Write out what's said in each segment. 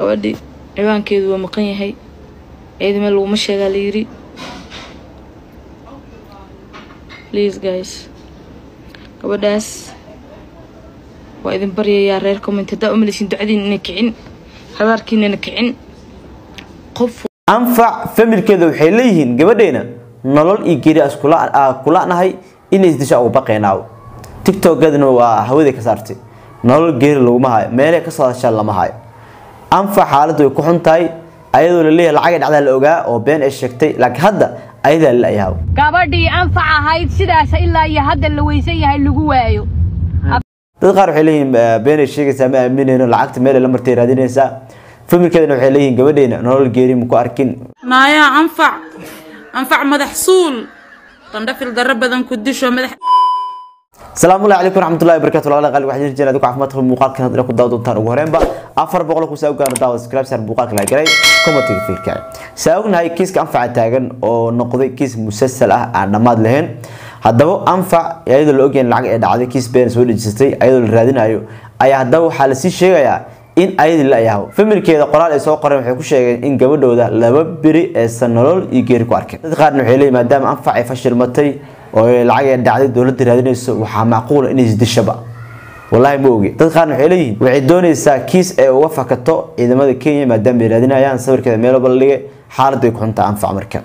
Gabadhii ciwaankeedu waa maqan yahay, ciidame laguma sheegaa la yiri. Please guys, gabadhaas waa idin baryayaa. Reer comment, haddaa umaleysin ducadiin inay kicin, habaarkiinana kicin qof. Anfac familkeeda waxay leeyihiin gabadheena nolol iyo geeri kula nahay, inay isdisha ugu baqaynaaw. TikTokeeduna waa hawada ka saartay, nolol geeri laguma hayo, meelay ka soo hadashaan lama hayo. Anfac xaaladdu way ku xun tahay, ayadoo la leeyahay lacagay dhacdaa la ogaa oo been ay sheegtay, laakiin hadda ayadaa la yaabo. Gabadhii Anfac ahayd sidaas ilaa iyo hadda la weysan yahay, lagu waayo. Dad qaar waxay leeyihiin been ay sheegaysaa, ma aaminayno, lacagta meel ay la martay raadinaysaa. Familkeedana waxay leeyihiin gabadheena nolol geeri ma ku arkin. Naayaa Anfac, Anfac, madax suul qandhafil darro badan ku disho madax. Asalaamu calaykum waraxmatullahi wabarakatuh. Walaalaha qaali, waxaan jirnaa adigu caafimaad qaba. Muuqaalkan hadda ku daawo doontaan. Ugu horeenba 400 ku saa gaaro daawo, subscribe saar, muuqaalka la galay, commentiga fiirka. Saa ognahay kiiska Anfac taagan oo noqday kiis musalsal ah aan dhammaad lahayn. Haddaba Anfac iyadoo la ogyahay lacag ay dhacday, kiis been soo dhejisatay, iyadoo la raadinayo, ayaa haddaba waxaa lasii sheegayaa in ayadii la yaabo. Familkeeda qoraal ay soo qoreen waxay ku sheegeen in gabadhooda 2 beri aysan nolol iyo geeri ku arkeen. Dad qaarna waxay leeyihiin maadaama Anfac ay fashilmatay oo lacag ay dhacday, dowladda raadinayso, waxaa macquul inay isdishaba, wallahi ma ogi. Dad qaarna waxay leeyihiin waxay doonaysaa kiis ay uga fakato ciidamada Kenya maadaama ay raadinayaan, sawirkeeda meel walba la dhigay. Xaaladdu ay ku xuntaa Anfac. Marka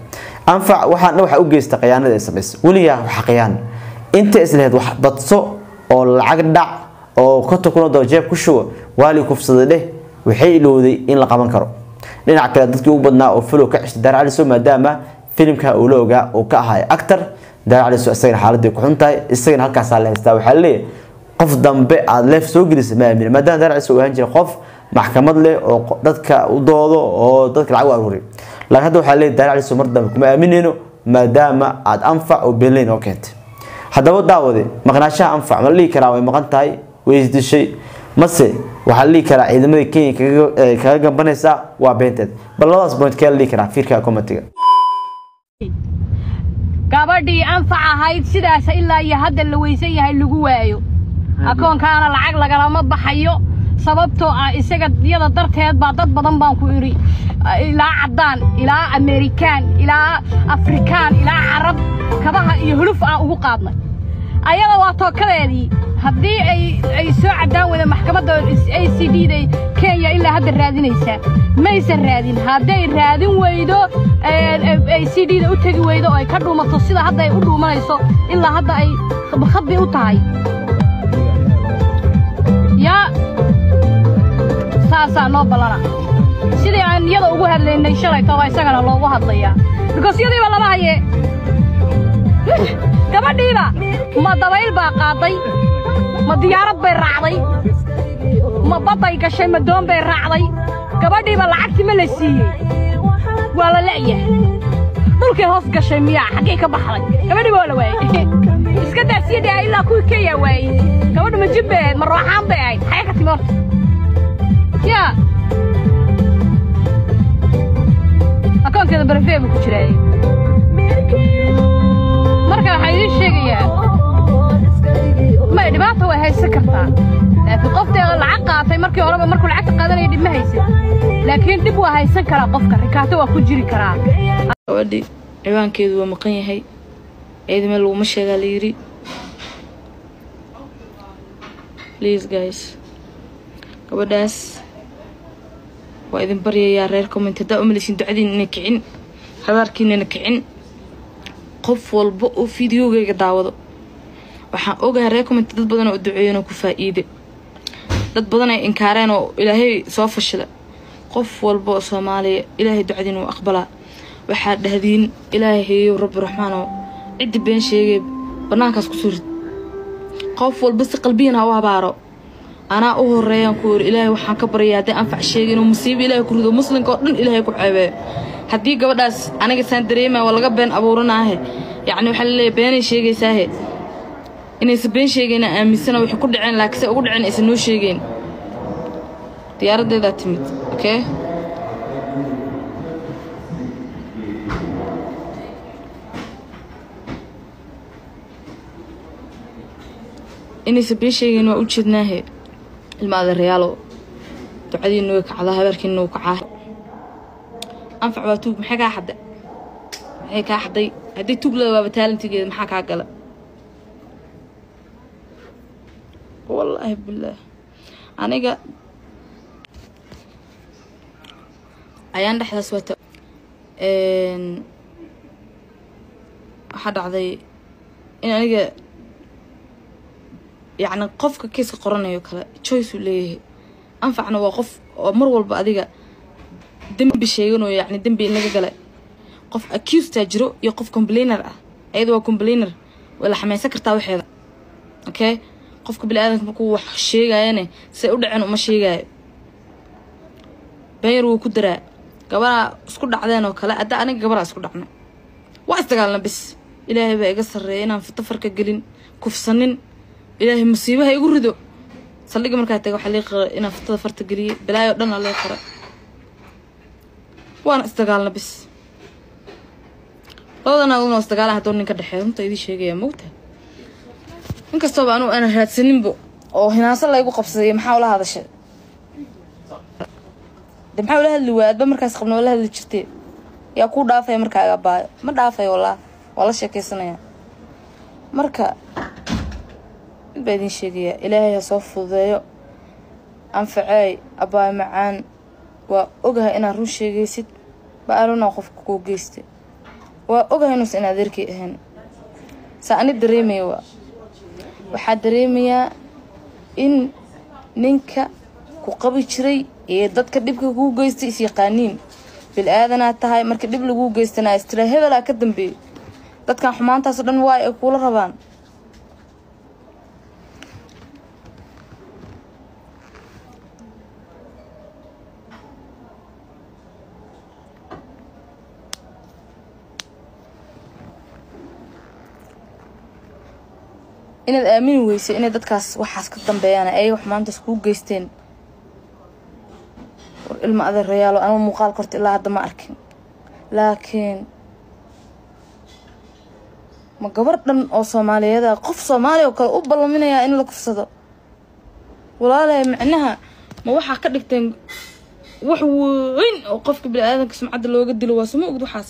Anfac waxaana waxa u geysta khiyaanada ay samaysay. Weligaa waxa khiyaan inta islehed wax badso oo lacag dhac oo $50,000 jeeb ku shubo, waali kufsaday dheh, waxay ilowday in la qaban karo. Dhinaca kale dadkii ugu badnaa oo follow ka ceshtay Daar Caliso, maadaama filimka uu la ogaa oo ka ahay actor Daar Caliso, isagana xaaladii ku xun tahay, isagana halkaasaa la haystaa. Waxaa leeyahay qof dambe aad leef soo gelisay ma aamin, maadaama Daar Caliso uu ahaan jiray qof maxkamad leh oo dadka u doodo oo dadka lacag u aruuriyo. Laakiin hadda waxaa leeyahay Daar Caliso mar dambe kuma aaminayno, maadaama aad Anfac oo beenleyn oo keentay. Haddaba daawade, maqnaanshaha Anfac ma la dhihi karaa way maqan tahay, way isdishay, mase waxaa la dhihi karaa ciidamada Kenya kaga gambanaysaa, waa beenteed? Bal labadaas point kee la dhihi karaa? Fiirka commentiga. Gabadhii Anfac ahayd sidaas ilaa iyo hadda la weysan yahay, lagu waayo. Akoonkaana lacag lagalama baxayo, sababtoo ah isaga iyada darteed baa dad badan baan ku idhi, ilaa caddaan, ilaa Amerikaan, ilaa Afrikaan, ilaa Carab, kabaha iyo huluf aan ugu qaadnay. Ayada waa tookadeedii. Haddii ay soo caddaan wada, maxkamadda ICD da Kenya ilaa hadda raadinaysaa, maysan raadin. Hadday raadin weydo, ICD da u tegi weydo oo ay ka dhuumato sida hadda ay u dhuumanayso, ilaa hadda ay khadbi u tahay, yaa saasaa noo ballana. Sidii aan iyada ugu hadlaynay shalay toba isagana loogu hadlayaa, because iyadiiba lama haye. Gabadhiiba ma dabayl baa qaaday? Ma diyaarad bay raacday? Ma badday gashay? Ma doon bay raacday? Gabadhiiba lacagtii ma la siiyey? Waa la la'yahay. Dhulkay hoos gashay miyaa? Xaggay ka baxday gabadhiiba? Waa la waayey. Iska daasiyadii ilaa kuwii Kenya waayey. Gabadhu ma jin bay ahayd? Ma rooxaan bay ahayd? Xagee ka timi horta? Yaa akoonkeeda barafee buu ku jiraayey. Marka waxaa idiin sheegayaa, may dhibaata way haysan kartaa, laakiin qofteeda lacag qaatay markii horeba, markuu lacagta qaadanaya dhib ma haysan, laakiin dhib waa haysan karaa qofka, rikaato waa ku jiri karaa. Gabadhii ciwaankeedu waa maqan yahay, ciidame laguma sheegaa la yiri. Please guys, gabadhaas waa idin baryayaa. Reer comment, haddaa umaleysin ducadiin inay kicin, habaarkiinana kicin, qof walba oo videogayga daawado, waxaan ogahay reer comment dad badan oo duceeyeen oo ku faa'iide, dad badan ay inkaareen oo Ilaahay soo fashila. Qof walba oo Soomaaliya Ilaahay ducadiin uu aqbalaa. Waxaad dhahdiin Ilaahay heeyow Rabbi Raxmaanoo ciddi been sheegay bannaankaas kusoo rid. Qof walba si qalbiyan ha u habaaro, anaa u horeeyaan ku yiri. Ilaahay waxaan ka baryaa haddii Anfac sheegay inuu musiibo Ilaahay ku rido, muslimka oo dhan Ilaahay ku ceebeeyo. Haddii gabadhaas aniga saan dareemaya waa laga been abuuranaahe, yacni waxaa laleeyahay beenay sheegaysaahe, inaysan been sheegayna aaminsana waxay ku dhaceen, laakiin se ugu dhaceen aysan noo sheegayn. Diyaaraddeedaa timid, okay. Inaysan been sheegayn waa u jeednaahe. Ilma adeerayaalo, Ducadiina way kacdaa, habaarkiina wuu kacaa. Anfac waa tuug. Maxay kaa xadday? Maxay kaa xadday? Haddii tuug leeda waaba taalantigeeda, maxaa kaa gala? Wallaahi bilaah, aniga ayaan dhexdaas wata waxaa dhacday in aniga, yacni, qofka kiiska qoranayo kale choice uu leeyahay. Anfacna waa qof oo mar walba adiga dembi sheeganayo, yacni dembi in laga galay. Qof accused jiro iyo qof complainer ah. Ayada waa complainer, waa la xameysan kartaa waxeeda. Okay, qofka bini-aadanka markuu wax sheegayane, say u dhaceen uma sheegayo, been yar wuu ku daraa. Gabaraa isku dhacdeen oo kale, hadda aniga gabaraa isku dhacnay, waa isdagaalna bis. Ilaahay baa iga sarreeya inaan tafarka gelin, kufsanin. Ilaahay musiibaha igu rido. Saldhigga markaa taga waxaa lii qora inaan fatada farta geliyey, balaayo dhan aa lii qora. Waana isdagaalna bis. Labadan aduna isdagaalan hadduu nin ka dhexeeyo, runta idii sheegaya mogta. Inkastooba anugu aanan raadsaninbo oo hinaaso laygu qabsaday, maxaa ula hadashay de? Maxaa ula hadli waaya? Adba markaas qabna waa la hadli jirtee. Yaa kuu dhaafaya markaaga baayo? Ma dhaafayo wallah, waa la sheekaysanaya. Marka mid baa idin sheegayaa, Ilaahay ha soo fududeeyo. Anfaceey, abaay macaan, waa ogahay inaad run sheegaysid ba. Arunaa qofka kuu geystay, waa ogahay inuusan in adeerkay ahayn. Saa ani dareemaya, waa waxaa dareemayaa in ninka ku qabi jiray ee dadka dhibka kuu geystay is yaqaaniin. Bil-aadanaa tahay, marka dhib laguu geystanaa istira hebelaa ka dambeeyay. Dadkan xumaantaasoo dhan waay ay kuula rabaan. Inaad aamini weysay inay dadkaas waxaas ka dambeeyaan, ayaga xumaantaas kuu geysteen. War ilma adeerayaalo, anuu muuqaal korta ilaa hadda ma arkin, laakiin ma gabar dhan oo Soomaaliyeed ah qof Soomaaliya oo kale u ballaminayaa in la kufsado? Walaalay, micnaha ma waxaa ka dhigteen wax weyn oo qofka bini-aadanka sumcadda looga dilo? Waa suma ogd waxaas.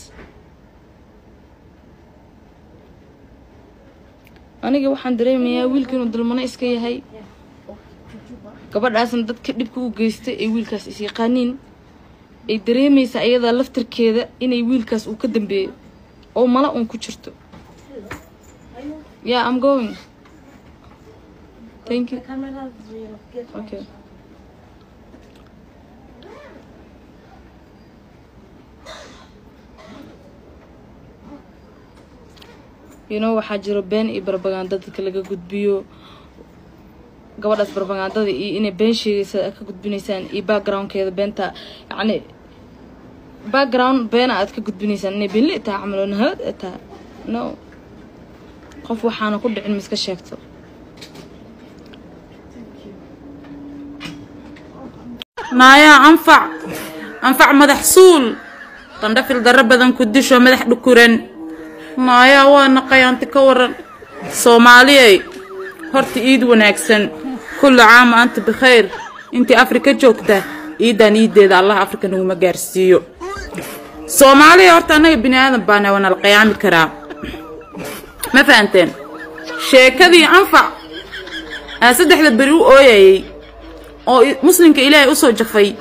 Aniga waxaan dareemayaa wiilka inuu dulmano iska yahay, gabadhaasna dadka dhibka u geystay ay wiilkaas is yaqaaniin, ay dareemaysaa iyadaa laftirkeeda inay wiilkaas uu ka dambeeyo oo mala uun ku jirto. Yeah, I'm going. Thank you. Okay. Waxaa jiro been iyo barbaganda dadka laga gudbiyo. Gabadhaas barbagandada iyo inay been sheegaysa aad ka gudbinaysaan iyo backgroundkeeda beenta, yacni background beena aad ka gudbinaysaan, inay beenle tahay camal oo nahawad ay tahay. No, qof waxaana ku dhicin ma iska sheegto. Naayaa Anfac, Anfac madax suul, qandhafil darro badan ku disho, madax dhukuran. Naayaa, waa naqayaanti ka waran. Soomaaliyey, horta iid wanaagsan, kullu caam anta bikhayr. Intii Afrika joogta, iidan iideeda Allah Afrika naguma gaarsiiyo. Soomaaliya, horta annaga bini aadan baana, waana la qiyaami karaa, ma fahanteen? Sheekadii Anfac aan saddexda beri u ooyayay oo muslimka Ilaahay usoo jafay,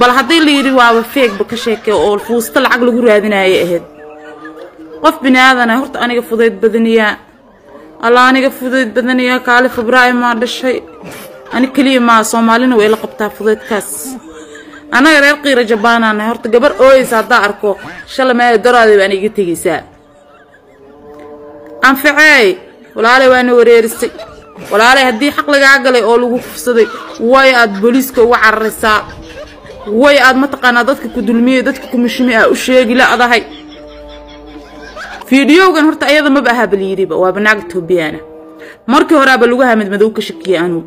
bal haddii la yidhi waaba feegba ka sheekay oo fuusto lacag lagu raadinayay ahayd. Qof bini aadana horta aniga fudayd badaniyaa, Allah, aniga fudayd badaniyaa. Kaali Febraayo maa dhashay, ani keliya maa, Soomaalina way la qabtaa fudaydkaas. Annaga reer qiira jabaanaanahay. Horta gabar ooyeysa haddaa arko, shalay meela daraaday baan iga tegaysaa. Anfaceey walaalay, waana wareerisay walaalay. Haddii xaq lagaa galay oo lagu kufsaday, way aad booliiska uga cararaysaa, way aad mataqaanaa dadka ku dulmiyey, dadka ku mushimi aa u sheegi la-dahay. Fiidiyowgan horta ayada maba ahaa bal yidhiba, waaba naag Etoobiyaana. Markii horeaba lugaha madmadow ka shakiyey, anuu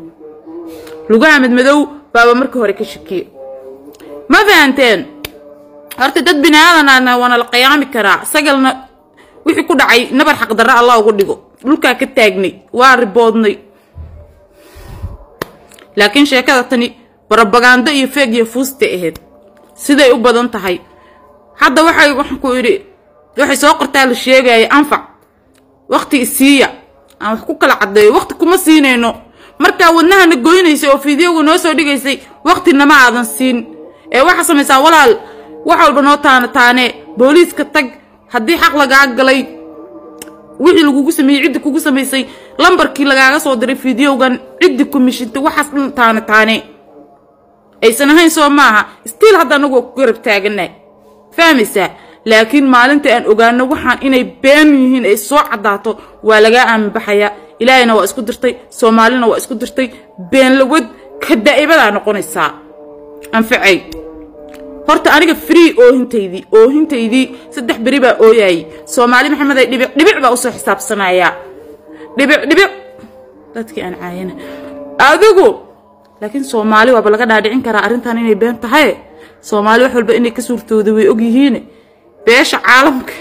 lugaha madmadow baaba markii hore ka shakiyey, ma fahanteen? Horta dad bini aadan waana la qiyaami karaa. Sagalna wixii ku dhacay nabar xaqdarra Allah ugu dhigo. Dhulkaa ka taagnay, waa riboodnay, laakiin sheekada tani Barabagaando iyo feeg iyo fuusta ahayd siday u badan tahay. Hadda waxay waxaan ku idhi waxay soo qortaa la sheegaya Anfac waqti isiiya aan wax ku kala caddeeyo. Waqti kuma siinayno. Markaa wadnahana goynaysay oo fiidiyoga noo soo dhigaysay waqti nama aadan siin. Ee waxaa samaysaa walaal, wax walba noo taana taane, booliiska tag haddii xaq lagaa galay, wixii lagugu sameeyey, ciddi kugu samaysay, lambarkii lagaaga soo diray fiidiyowgan, ciddi ku mishintay, waxaas dhan taana taane aysan ahayn. Soo maaha stiil hadda anagu waa ku garab taaganahay, fahmaysaa? Laakiin maalinta aan ogaano waxaan inay been yihiin ay soo caddaato, waa lagaa aamin baxayaa. Ilaahayna waa isku dirtay, Soomaalina waa isku dirtay, beenlawad ka daa'ibadaa noqonaysaa. Anfacay horta aniga free oohintaydii 3 beri baa ooyaayay. Soomaali Maxamed ay dhibic dhibic baa usoo xisaabsanayaa, dhibic dhibic dadkii aan caayana adigu. Laakiin Soomaali waaba laga dhaadhicin karaa arrintan inay been tahay. Soomaali wax walba inay ka suurtooda way og yihiin. Beesha caalamka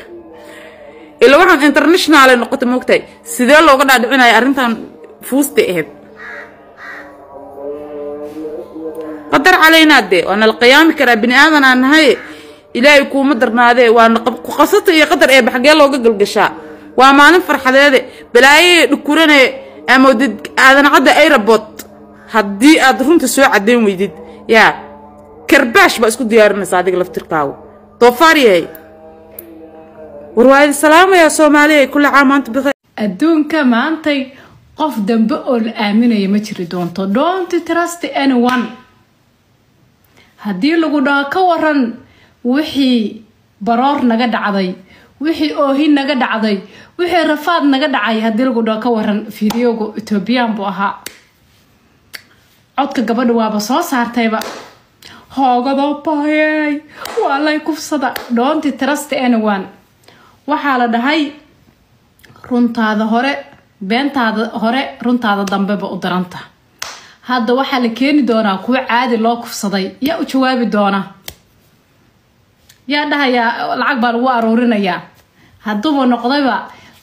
ila waxaan international ay noqotay, moogtahay? Sidee looga dhaadhicinaya arrintan fuusta ahayd? Qadar calaynaa dee, waa nala qiyaami karaa, bini aadan aan nahay. Ilaahay kuuma darnaadee, waa qasata iyo qadar ee baxgee looga galgashaa. Waa maalin farxadeede balaayee dhukurane amoodid Aadan Cadda airport. Haddii aad runta soo caddayn weydid, yaa karbaash baa isku diyaarinaysa adiga laftirkaagu, doofaar yahay. War waa idin salaamayaa Soomaaliya, kulli caam maanta bikhayr. Adduunka maantay qof dambe oo la aaminaya ma jiri doonto. Don't trust anyone. Haddii lagu dhaho ka waran wixii baroor naga dhacday, wixii oohin naga dhacday, wixii rafaad naga dhacay, haddii lagu dhaho ka waran fideoga Ethiopian buu ahaa, codka gabadha waaba soo saartayba, hoogado bayey waa lay kufsada. Don't trust anyone. Waxaa la dhahay runtaada hore, beentaada hore, runtaada dambeba u daranta. Hadda waxaa la keeni doonaa kuwo caadi loo kufsaday. Yaa u jawaabi doona? Yaa dhahayaa lacag baa lagu aruurinayaa? Hadduuba noqdayba,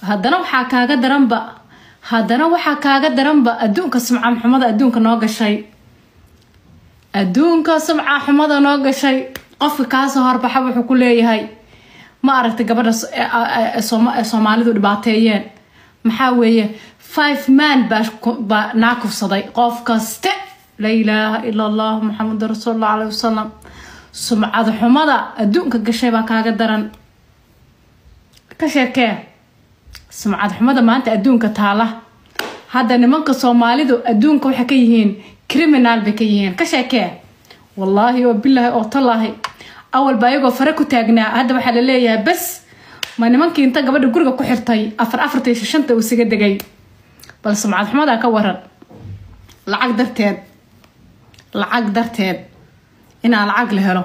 haddana waxaa kaaga daranba adduunka sumca xumada adduunka noo gashay, adduunka sumca xumada noo gashay. Qofka kaasoo horbaxa wuxuu ku leeyahay, ma aragtay gabadha Soomaalidu dhibaateeyeen? Maxaa weeye, five man baa naa kufsaday. Qof kaste, laa ilaaha ila Allah, Maxamedu rasuulullah caleyhi wasalam. Sumcad xumada adduunka gashay baa kaaga daran. Ka sheekee sumcad xumada maanta adduunka taala. Hadda nimanka Soomaalidu adduunka waxay ka yihiin criminal bay ka yihiin. Ka sheekee, wallaahi oo bilaahi oo tallaahi, awalba ayagoo fare ku taagnaa, hadda waxaa la leeyahay bas ma nimankii inta gabadha guriga ku xirtay afar afarta iyo shanta uu isaga degay. Bal sumcad xumadaa ka waran. Lacag darteed, lacag darteed, inaa lacag la helo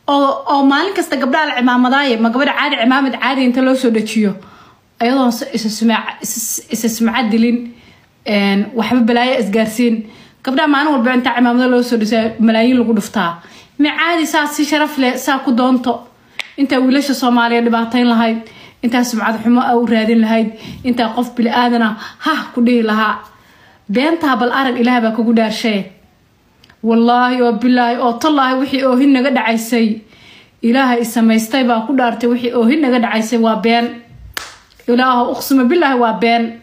oo maalin kasta gabdhaha la cimaamadaaye. Ma gabadha caadi cimaamad caadi inta loo soo dhajiyo, iyadoon isa sumcad dilin, waxba balaayo isgaarsiin, gabdhaha maalin walba intaa cimaamado loo soo dhisaa malaayiin lagu dhuftaa. Ma caadi saa si sharaf leh saa ku doonto, intaa wiilasha Soomaaliya dhibaatayn lahayd, intaa sumcad xumo u raadin lahayd, intaa qof bili aadana hah ku dhihi lahaa beentaa. Bal arag, Ilaah baa kugu dhaarshay, wallaahi oo bilaahi oo tallaahi, wixii oohin naga dhacaysay, Ilaahay samaystay baa ku dhaartay, wixii oohin naga dhacaysay waa been. Ilaahu uqsima bilaahi waa been.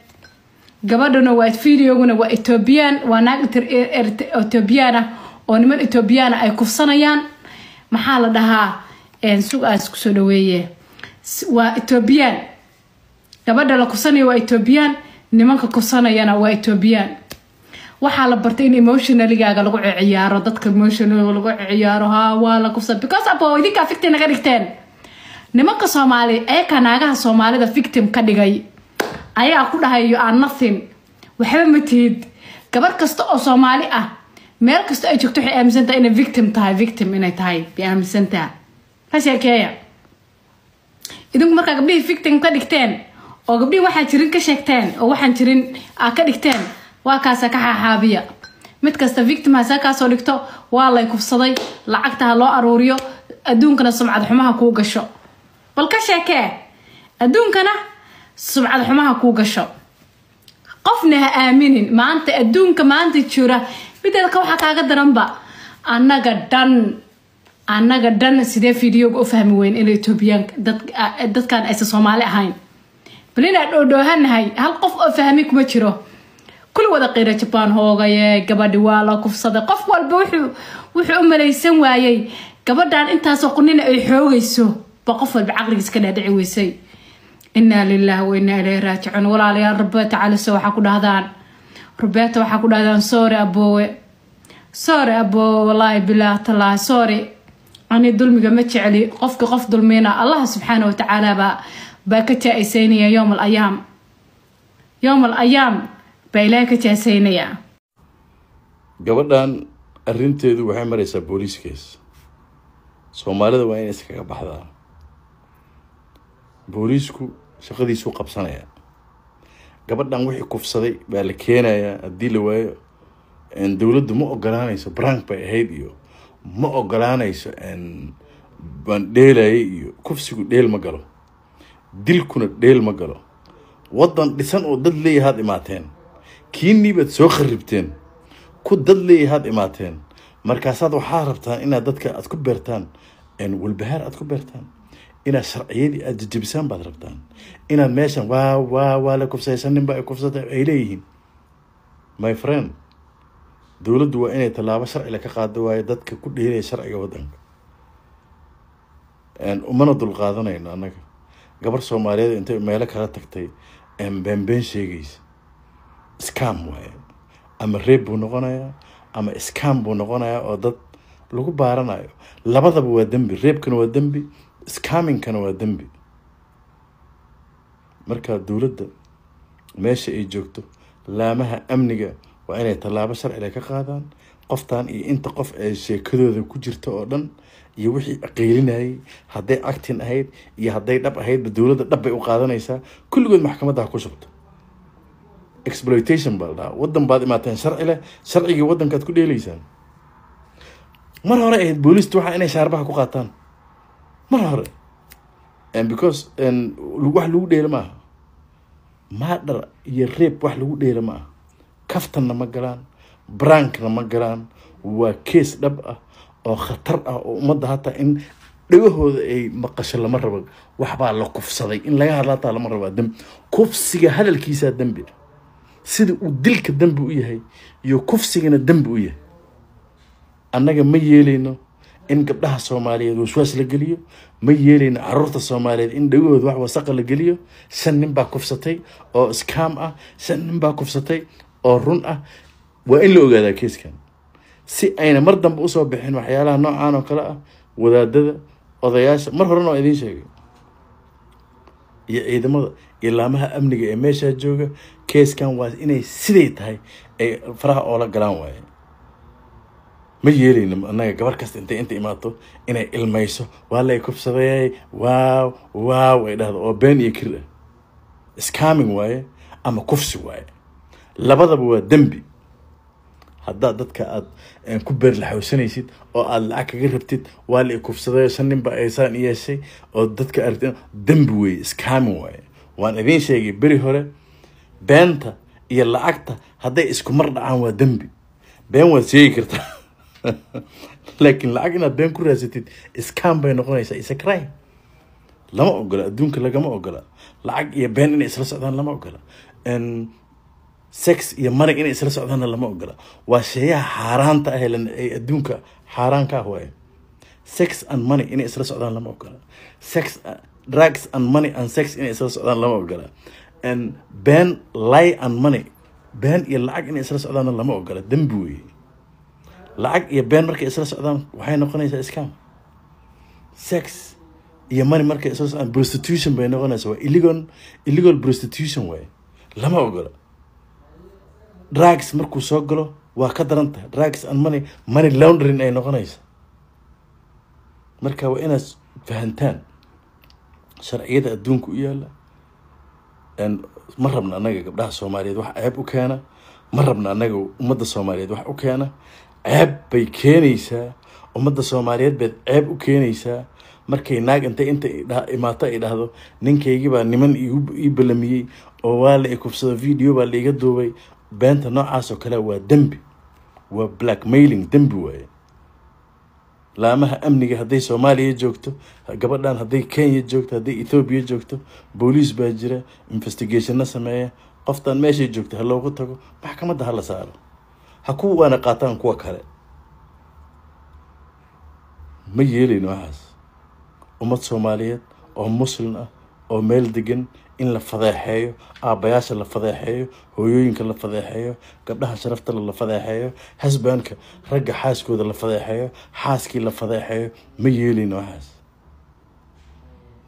Gabadhuna waa videoguna waa Ethiopian, waa naag Ethiopian ah oo niman Ethiopian ay kufsanayaan. Maxaa la dhahaa, sug aas kusoo dhaweeye. Waa Ethiopian gabadha la kufsanaya, waa Ethiopian nimanka kufsanayana, waa Ethiopian. Waxaa la bartay in emotionaligaaga lagu ciyaaro, dadka emotional lagu ciyaaro. Ha, waa la kufsan because abo idinkaa victim naga dhigteen. Nimanka Soomaali ayakaa naagaha Soomaalida victim ka dhigay, ayaa ku dhahay you are nothing, waxba ma tihid. Gabar kasta oo Soomaali ah meel kasta ay joogto waxay aaminsan tahay inay victim tahay, victim inay tahay bay aaminsan tahay. Ka sheekeeya idinku markaa gabdhihii victim ka dhigteen oo gabdhihii waxaan jirin ka sheegteen oo waxaan jirin aa ka dhigteen, waa kaasa ka xaaxaabiya. Mid kasta victim hasa kaasoo dhigto, waa lay kufsaday, lacagta ha loo aruuriyo. Adduunkana sumcad xumaha kuu gasho. Bal ka sheekee, adduunkana sumcad xumaha kuu gasho. Qofna ha aaminin maanta adduunka maanta jira. Mideeda ka waxaa kaaga daranba Annaga dhan, annaga dhan sidee videoga u fahmi weyn in Ethiopian dad dadkan aysan Soomaali ahayn? Bal inaan dhoodhoohanahay, hal qof oo fahmi kuma jiro. Kulli wada qiira Jabaan hoogaye, gabadhi waa la kufsaday. Qof walba wuxuu u malaysan waayey gabadhan intaasoo qunina ay xoogayso ba. Qof walba caqligiis ka dhaadhici weysay. Inaa lillahi wa inaa ilayhi raajicuun. Walaalayaal, Roberto Caliso waxaa ku dhahdaan, Roberto waxaa ku dhahdaan, sorry aboowe, sorry aboowe, wallaahi bilaah tallaahi sorry. Ani dulmiga ma jecli. Qofka qof dulmina Allah subxaana watacaala baa ka jaa-isaynaya yowm al ayaam, yowm al ayaam baa Ilaahay ka jaa-isaynaya. Gabadhan arrinteedu waxay maraysaa police case. Soomaalida waa inay iskaga baxdaa. Booliisku shaqadiisuu qabsanayaa. Gabadhan wixii kufsaday baa la keenayaa. Haddii la waayo, dowladdu ma ogolaanayso prank bay ahayd iyo ma ogolaanayso baan dheelayay iyo kufsigu dheel ma galo, dilkuna dheel ma galo. Waddan dhisan oo dad leeyahaad imaateen, kiinii baad soo kharibteen, ku dad leeyahaad imaateen. Markaasaad waxaa rabtaan inaad dadka aad ku beertaan walbahaar, aad ku beertaan inaad sharciyadii aad jajabisaan baad rabtaan. Inaad meeshan waa la kufsaysan, nin baa ay kufsatay ay leeyihiin. My friend, dowladdu waa inay tallaabo sharciga ka qaado waayo dadka ku dheelaya sharciga waddanka. Umana dulqaadanayno annaga gabar Soomaaliyeed intay meelo kala tagtay beenbeen sheegaysa. Scam waaye, ama rape buu noqonayaa ama scam buu noqonayaa oo dad lagu baaranayo. Labadaba waa dembi, rape-kana waa dembi, scamming-kana waa dembi. Marka dowladda meesha ay joogto, laamaha amniga waa inay tallaabo sharciga ka qaadaan qoftan iyo inta qof ee sheekadooda ku jirta oo dhan iyo wixii qiilinayay. Hadday acting ahayd iyo hadday dhab ahaydba, dowladda dhab bay u qaadanaysaa. Kulligood maxkamadda ha ku shubto. Exploitation baa la dhahaa. Waddan baad imaateen sharci leh, sharcigii waddankaad ku dheelaysaan. Mar hore ahayd booliista waxaa inay shaarbaha ku qaataan mar hore, because wax lagu dheelo maaha. Murder iyo rape wax lagu dheelo ma aha, kaftanna ma galaan, prank-na ma galaan. Waa case dhab ah oo khatar ah oo ummadda hataa in dhagahooda ay maqasho lama rabo. Waxbaa la kufsaday in laga hadla hataa lama rabo. Dembi kufsiga hadalkiisaa dembi ah, sida uu dilka dembi u yahay iyo kufsigana dembi u yahay. Annaga ma yeelayno in gabdhaha Soomaaliyeed waswaas la geliyo, ma yeelayno caruurta Soomaaliyeed in dhagahooda wax wasaqa la geliyo. Shan nin baa kufsatay oo scam ah, shan nin baa kufsatay oo run ah. Waa in la ogaadaa case-kan si ayna mar dambe usoo bixin waxyaalaha noocaan oo kale ah. Wadaadada, odayaasha, mar horena waa idiin sheegay, iyo ciidamada iyo laamaha amniga ee meeshaa jooga, case-kan waa inay siday tahay ay faraha oola galaan waaye. Ma yeelayno annaga gabar kasta intay inta imaato inay ilmayso, "Waa lay kufsadayay, waaw waaw," ay dhahdo oo been iyo kir ah. Scamming waaye ama kufsi waaye, labadaba waa dembi. Haddaad dadka aad ku beerlaxowsanaysid oo aada lacag kaga rabtid, "Waa la ikufsaday, shan nin ba aysaan yeeshay," oo dadka aragtid, dembi weeye, scamming waaye. Waan idiin sheegay beri hore, beenta iyo lacagta hadday isku mar dhacaan waa dembi. Been waad sheegi kartaa, laakiin lacag inaad been ku raasatid scam bay noqonaysaa, is a crime. Lama ogola, adduunka lagama ogola lacag iyo been inay isla socdaan, lama ogola. Sex iyo money inay isla socdaanna lama ogola. Waa sheeyaha xaaraanta ah ee adduunka xaaraan ka ah waaye. Sex and money inay isla socdaan lama ogola. Sex, drugs and money and sex inay isla socdaan lama ogola. And been, lie and money, been iyo lacag inay isla socdaanna lama ogola, dembi weeye. Lacag iyo been markay isla socdaan waxay noqonaysaa scam. Sex iyo money markay isla socdaan prostitution bay noqonaysaa, waa illegal prostitution waaye, lama ogola. Drugs markuu soo galo waa ka daran tahay. Drugs and money, money laundering ay noqonaysa. Marka waa inaad fahantaan sharciyada adduunka u yaala. Ma rabna annaga gabdhaha Soomaaliyeed wax ceeb u keena, ma rabna annaga ummadda Soomaaliyeed wax u keena. Ceeb bay keenaysaa, ummadda Soomaaliyeed bayd ceeb u keenaysaa markay naag intay inta imaato ay dhahdo, "Ninkaygii baa niman ii balamiyey oo waa la ikufsado, video baa la iga duubay." Beenta noocaas oo kale waa dembi, waa blackmailing, dembi waaye. Laamaha amniga, hadday Soomaaliya joogto gabadhan, hadday Kenya joogto, hadday Ethiopia joogto, booliis baa jira investigationna sameeya. Qoftan meeshay joogto ha loogu tago, maxkamadda ha la saaro, ha kuwaana qaataan kuwa kale. Ma yeelayno waxaas. Ummad Soomaaliyeed oo Muslim ah oo meel degan in la fadeexeeyo, aabbayaasha la fadeexeeyo, hooyooyinka la fadeexeeyo, gabdhaha sharafta la fadeexeeyo, husbandka ragga xaaskooda la fadeexeeyo, xaaskii la fadeexeeyo, ma yeelayno waxaas.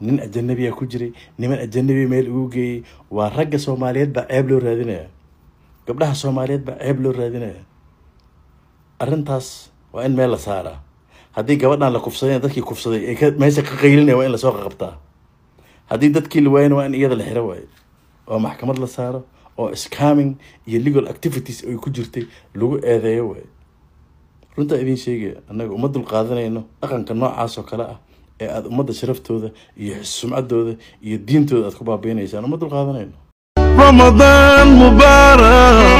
Nin ajanabiya ku jiray, niman ajanabiya meel ugu geeyey, waa ragga Soomaaliyeed baa ceeb loo raadinaya, gabdhaha Soomaaliyeed baa ceeb loo raadinaya. Arrintaas waa in meel la saaraa. Haddii gabadhan la kufsadayna, dadkii kufsaday ee ka meesha ka qaylinaya waa in lasoo qabtaa. Haddii dadkii la waayana, waa in iyada la xiro waayo oo maxkamad la saaro oo scamming iyo illegal activities ay ku jirtay lagu eedeeyo waayo. Runtaa idiin sheegaya, annaga uma dulqaadanayno dhaqanka noocaas oo kale ah ee aada ummadda sharaftooda iyo sumcaddooda iyo diintooda aad ku baabiinaysaan. Uma dulqaadanayno. رمضان مبارك.